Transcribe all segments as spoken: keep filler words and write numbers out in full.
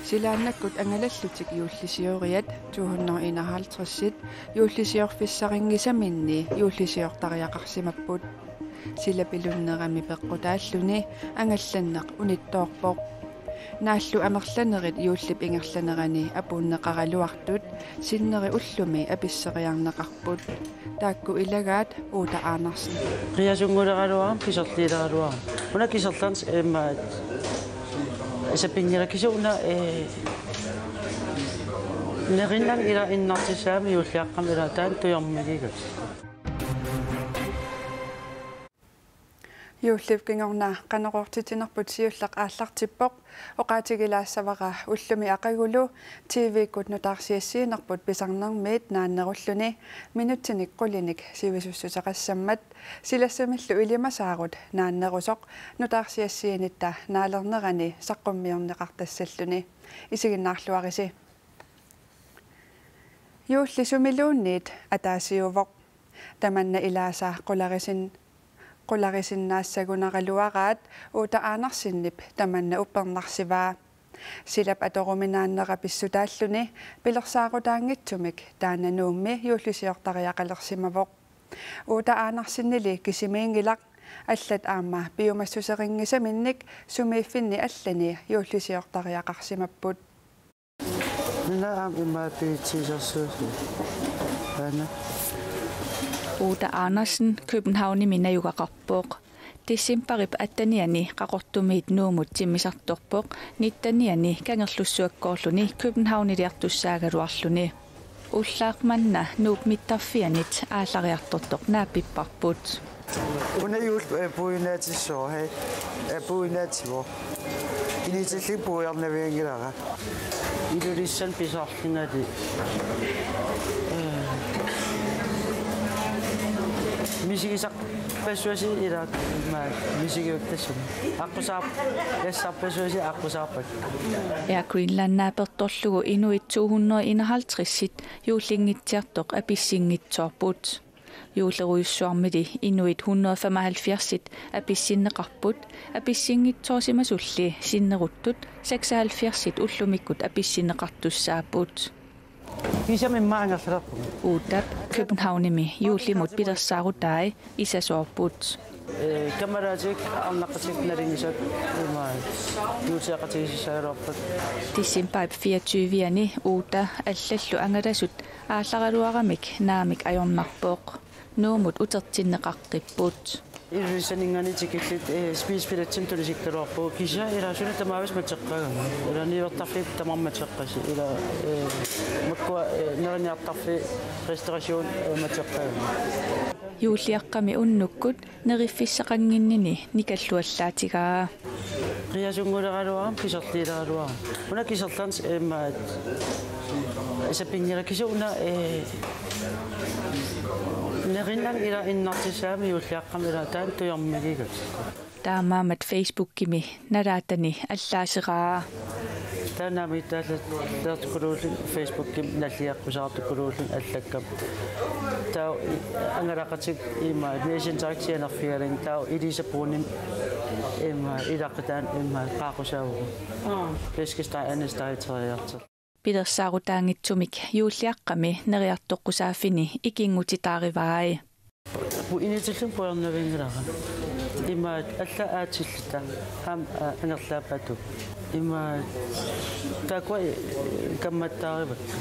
Silaannakkut angalallutik juullisioriat to hundrede enoghalvtreds juullisiorfissarinngisaminni juullisiortariaqarsimapput. Silapilunnerami peqqutaalluni angallanneq unittoorpoq. Naallu amerlanerit juullip ingerlanerani apuunneqaraluartut sinneri ullumi apisseriarneqarput. Taakku ilagaat Uta Andersen. Qiasunnguuleraluarama, kiserliileraluarama. Una kiserlaarneq immaqa sapinngilara kisianni una, eh, nerinnani ila innartissaami juulliaqqami ila taanna tujormigigatsigu. Juullip kingorna Qanorooqtitsinerput siulleq aallartippoq, oqaatigilaassavara ullumi aqagulu T V-kkut nutaarsiassiinerput pisarnermiit naannerulluni minutsinik qulinik sivisussuseqassammat, silassamillu ilimasaarut naannerusoq nutaarsiassiinitta naalernerani saqqummiorneqartassalluni. Isiginnaarluarisi. Juulli sumiluunniit ataasiuvoq. Tamanna ilaasa qularisin-, qularisinnaasagunaraluaraat Uta Andersenip tamanna uppernarsivaa. Silap atoruminaannera pissutaalluni pilersaarutaanngitsumik taanna Nuummi juullisiortariaqalersimavoq. Uta Andersenili kisimiinngilaq, allat aamma piumassuserinngisaminnik sumiiffinni allani juullisiortariaqarsimapput. Minna am imma piitsiisersuusi. Aana. Uta Andersen Københavnimi najugaqarpoq. Decembarip attenianni Qaqortumiit Nuummut timmisartorpoq, nittenianni Kangerlussuakkoorluni Københavniliartussaagaluarluni. Ullaaq manna Nuup mittarfianit aallariartortoq naapipparput. Una juul, eh, puiunnaatissuuvoq, hej. Eh, puiunnaatissuuvoq. Initillin puiornavianngilara. Ilulissani pisaarlungali. Eh, misigisarpassuasi ilaat immaqa misigiuttassumi. Aqqusaarp-, lassarpassuasi aqqusaarpakka. Air Greenland naapertorlugu inuit to hundrede enoghalvtreds juullinngitsiartoq apissinngitsoorput. Juullerujussuarmili inuit hundrede femoghalvfjerds apissinneqarput, apissinngitsoorsimasulli sinneruttut seksoghalvfjerds ullumikkut apissinneqartussaapput. Kiisami immaqa angerlalerpunga. Utap Københavnimi juullimut pilersaarutai isasoorput. Eh, kammalaatigut arnaqatigut nalingisat immaqa juulliaqatigiissaagaluarput. Decembarip fireogtyve-ani Uta allallu angalasut aallaraluaramik naamik ajornarpoq. Nuummut utertinneqaqqipput. Ilulissaninngaanniit tikilluta, eh, spisebilletsinut tunisikkaluarpugut, kisianni ilaa suli tamaavisa mateqqagami. Ilaa niuertarfiit tamarmik mateqqasut. Ilaa, eh, makkua, eh, neriniartarfiit restauration, eh, mateqqagami. Juulliaqqami unnukkut neriffissaqannginnini nikalluallaatigaa. Qiasunnguuleraluarama, kiserliileraluarama. Una kiserlaarneq immaqa sapinngilara kisianni una, eh, nerinnani ila innartissaami juulliaqqami ila taanna tujormigigatsigu. Taamaammat Facebookimi nalaatani allaaseraa. Taanna mittaallat leertukuluullun Facebookimi nalliaqqusaartukuluullun allakkam. Taava angalaqatik immaqa Nations Arctic sianerfigalin taava Elisa Brunin immaqa ilaqutaani immaqa qaaqqusaavugut. Aa. Flæskesteg, andesteg, terrierter. Pilersaarutaanngitsumik juulliaqqami neriartoqqusaaffini ikinngutitaarivai. Pu-, initillin puiornavianngilara. Immaqa alla aatsilluta. Aamma, aa, angerlaappatut. Immaqa taakkua, eh, kammattaarivakka.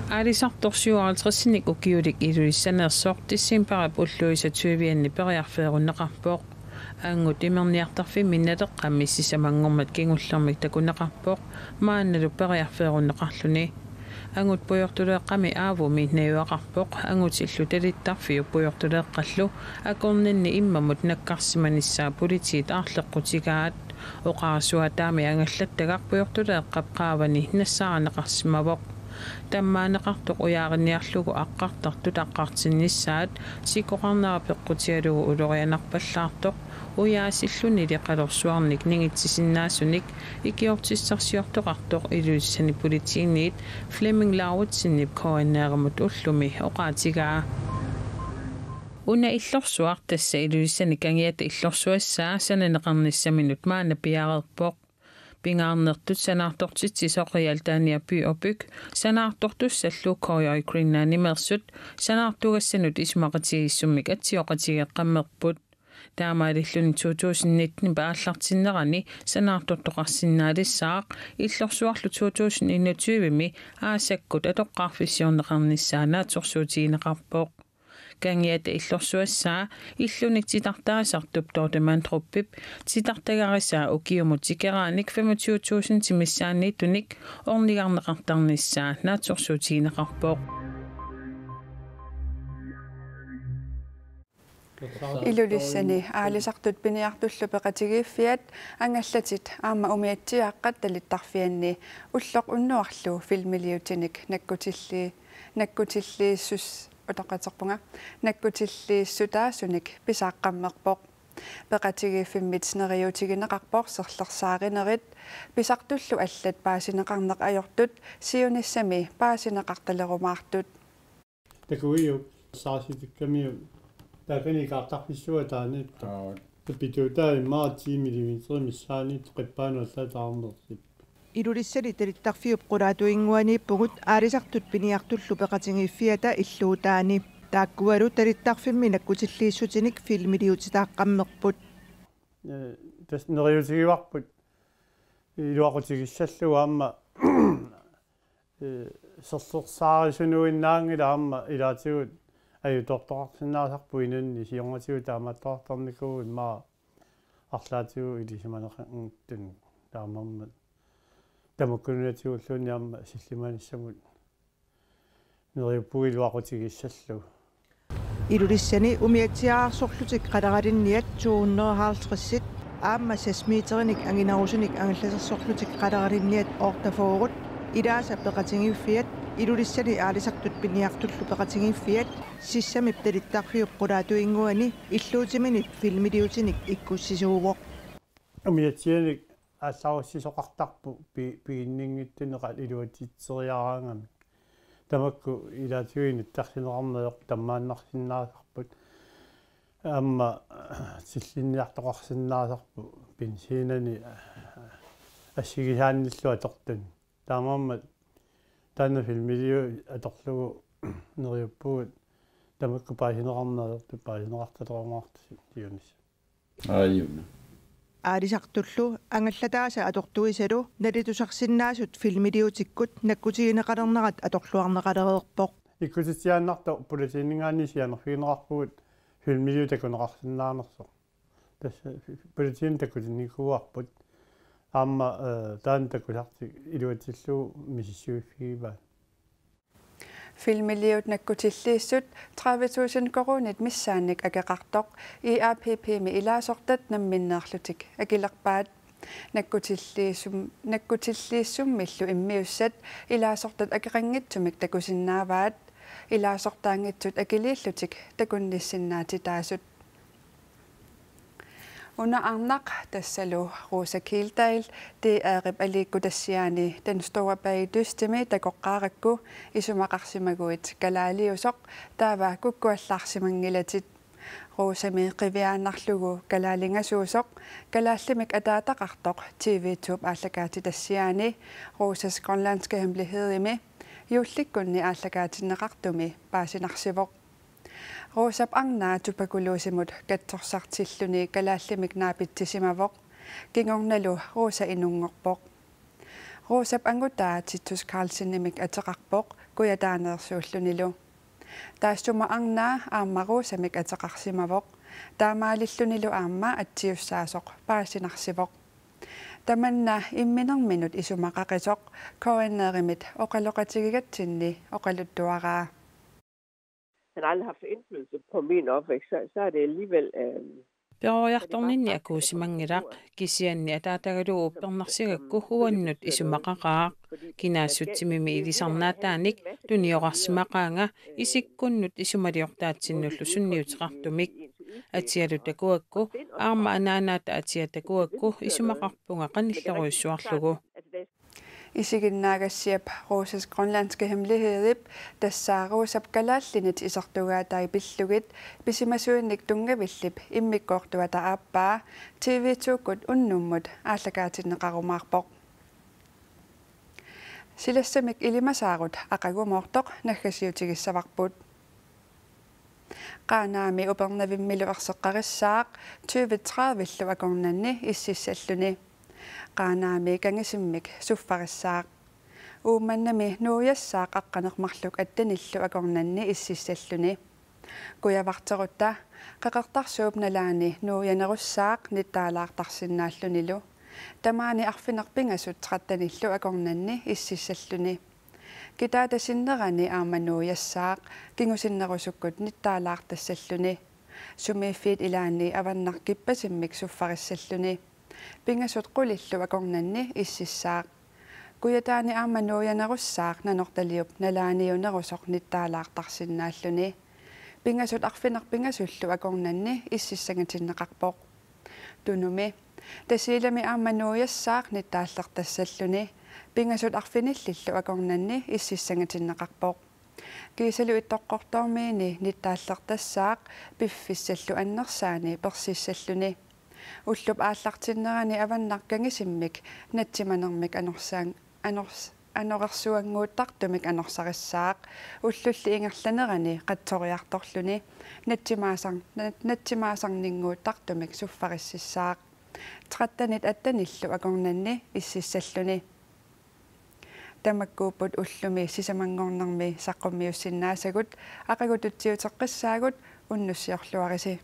Aalisartoq syvoghalvtredsinik ukiulik Ilulissaneersoq decembarip ulluisa tyve-anni periarfeerunneqarpoq. Angut imerniartarfimmi Naleqqami sisamanngormat kingullermik takuneqarpoq, maannalu periarfeerunneqarluni. Angut pujortuleeqqami Aavumi najugaqarpoq, angutillu talittarfiup pujortuleeqqallu akornanni immamut nakkarsimanissaa politiit aarleqqutigaat. Oqarasuaataami angallattagaq pujortuleeqqap qaavani nassaarineqarsimavoq. Tammaaneqartoq ujaariniarlugu aqqartartut aqqartinnissaat sikoqarnera peqqutigalugu ulorianarpallaartoq, ujaasillunili qalorsuarnik ningitsisinnaasunik ikiortissarsiortoqartoq Ilulissani politiinit Flemming Lauritsenip K N R-imut ullumi oqaatigaa. Una illorsuaq tassa Ilulissani Kangiata illorsuassaa sananeqarnissaminut maanna piareerpoq. Pingaarnertut sanaartortitsisoq Realdania By og Bygg sanaartortussallu K J Greenlandimeersut sanaartugassanut isumaqatigiissummik atsioqatigeeqqammerput. Taamaalilluni to tusind nitten aallartinnerani sanaartortoqarsinnaalissaaq, illorsuarlu to tusind enogtyve-mi aasakkut atoqqaarfissiorneqarnissaa naatsorsuutigineqarpoq. Kangiata illorsuassaa illunik titartaasartup Dorte Mandrupip titartagarisaa ukiumut tikeraanik femogtyve tusindit missaanniittunik ornigarneqartarnissaa naatsorsuutigineqarpoq. Ilulissani aalisartut piniartullu peqatigiiffiat angallatit aamma umiatsiaaqqat talittarfianni ulloq unnuarlu filmiliutinik nakkutilli-, nakkutilliissus-, utoqqatserpunga, nakkutilliissutaasunik pisaaqqammerpoq. Peqatigiiffimmit neriuutigineqarpoq serlersaarinerit, pisartullu allat paasineqarneq ajortut siunissami paasineqartalerumaartut. Takuiuk saasitikkamiuk taakani ikaartarfissuataaniit. Aa. Tapituutaa immaqa ti millimeteri missaaniit qippaanut allaat taarnersip. Ilulissani talittarfiup qulaatuinnguaniippugut aalisartut piniartullu peqatigiiffiata illuutaani. Taakkualu talittarfimmi nakkutilliissutinik filmiliutitaaqqammerput. Ee, tassa neriuutigivarput iluaqutigissallugu aamma ee, serlersaarisunuinnaanngilaq aamma ilaatigut ajutoortoqarsinnaasarput inunnik siornatigut taamaattoqartarnikuuvoq immaqa arlaatigut ilisimaneqanngitsunik taamaammat tamakkununnga tigulluunniit aamma sillimanissamut neriuppugut iluaqutigissallugu. Ilulissani umiatsiaarsorlutik qaleralinniat to hundrede og halvtreds aamma seks meterinik anginarusunik angallasersorlutik qaleralinniat otteogfyrre ilaasa peqatigiiffiat Ilulissani aalisartut piniartullu peqatigiiffiat sissamip talittarfiup qulaatuinnguani illuutiminit filmiliutinik ikkussisuuvoq. Umiatsianik aallarussisoqartarpoq pi-, piginninngitsunik iluatsitseriaraangamik. Tamakku ilaatigut inuttarsineqarneq ajorput tammaannarsinnaasarput. Aamma tillinniartoqarsinnaasarput benzinani assigisaannillu atortuni. Taamaammat taanna filmiliut atorlugu neriuppugut tamakku paasineqarneq ajortut paasineqartalerumaartut siunissami. Aajuna. Aalisartullu angallataasa atortuisalu nalitusarsinnaasut filmiliutikkut nakkutigineqalernerat atorluarneqalereerpoq. Ikkutitsiaannartoq politiinningaanniit sianerfigineqarpugut filmiliut takuneqarsinnaanersoq. Tassa politiinit takutinnikuuarput. Aamma, ee, taanna takusartik iluatsillugu misissuiffigivaat. Filmiliut nakkutilliissut tredive tusind koruunit missaannik akeqartoq I A P P-mi ilaasortat namminneerlutik akilerpaat. Nakkutilliissum-, nakkutilliissummillu immiussat ilaasortat akeqanngitsumik takusinnaavaat. Ilaasortaanngitsut akiliillutik takunnissinnaatitaasut. Una arnaq tassalu Rosa Kieldahl, D R-ip aliikkutassiaani Den Store Bagdystimi takoqqaarakku isumaqarsimaguit kalaaliusoq, taava kukkuallaarsimanngilatit. Rosami qiviaannarlugu kalaalingasuusoq, kalaallimik ataataqartoq T V to-p aallakaatitassiaani Rosas grønlandske hemmelighed-imi juullikkunni aallakaatinneqartumi paasinarsivoq. Rosap arnaa tuberkulosimut katsorsartilluni kalaallimik naapitsisimavoq. Kingornalu Rosa inunngorpoq. Rosap angutaa Titus Carlsenimik ateqarpoq kujataaneersuullunilu. Taassuma arnaa aamma Rosamik ateqarsimavoq. Taamaalillunilu aamma atsiussaasoq paasinarsivoq. Tamanna imminerminut isumaqaqisoq K N R-imit oqaloqatigigatsinni oqaluttuaraa. Han har aldrig haft indflydelse på min opvækst, så, så er det alligevel... Øh, peroriartorninni akuusimanngilaq, kisianni ataatagalugu uppernarsigakku uannut isumaqaqaaq. Kinaassutsimimi ilisarnaataanik tuniorarsimaqaanga isikkunnut isumaliortaatsinnullu sunniuteqartumik. Atialu takuakku, aamma anaanaata atia takuakku isumaqarpunga qanillorujussuarlugu. Isiginnaagassiap Rosas grønlandske hemmelighed-ip, tassaavoq Rosap kalaallinit isertugaatai pillugit, pisimasuinik tunngavillip immikkoortuata aappaa, T V to-kkut unnummut aallakaatinneqarumaarpoq. Silassamik ilimasaarut aqagumoortoq naggasiutigissavarput. Qaanaami Upernavimmilu erseqqarissaaq tyve tredive-llu akornanni ississalluni. Qaanaami Kangisimmik suffarissaaq. Uummannami nuujassaaq aqqaneq-marluk atten-illu akornanni ississalluni. Kujavarterutta Qeqertarsuup nalaani nuujanerussaaq nittaalaartarsinnaallunilu. Tamaani arfineq-pingasut tretten-illu akornanni ississalluni. Kitaata sinnerani aamma nuujassaaq kingusinnerusukkut nittaalaartassalluni. Sumiiffiit ilaanni Avannaq Kippasimmik suffarissalluni. Pingasut qulillu akornanni ississaaq. Kujataani aamma nuujanerussaaq Nanortaliup nalaaniunerusoq nittaalaartarsinnaalluni. Pingasut arfineq-pingasullu akornanni ississangatinneqarpoq. Tunumi Tasiilami aamma nuujassaaq nittaallertassalluni. Pingasut arfinillillu akornanni ississangatinneqarpoq. Kiisalu Ittoqqortoormiini nittaallertassaaq piffissallu annersaani persissalluni. Ullup aallartinnerani Avannaq Kangisimmik natsimanermik anorsaan-, anors-, anorersuannguuttartumik anorsarissaaq, ullulli ingerlanerani qatsoriartorluni natsimaasar-, nat-, natsimaasarninnguuttartumik suffarississaaq. Tretten-it atten-illu akornanni ississalluni. Tamakkuupput ullumi sisamanngornermi saqqummiussinnaasagut, aqagu tutsiuteqqissaagut, unnussiorluarisi.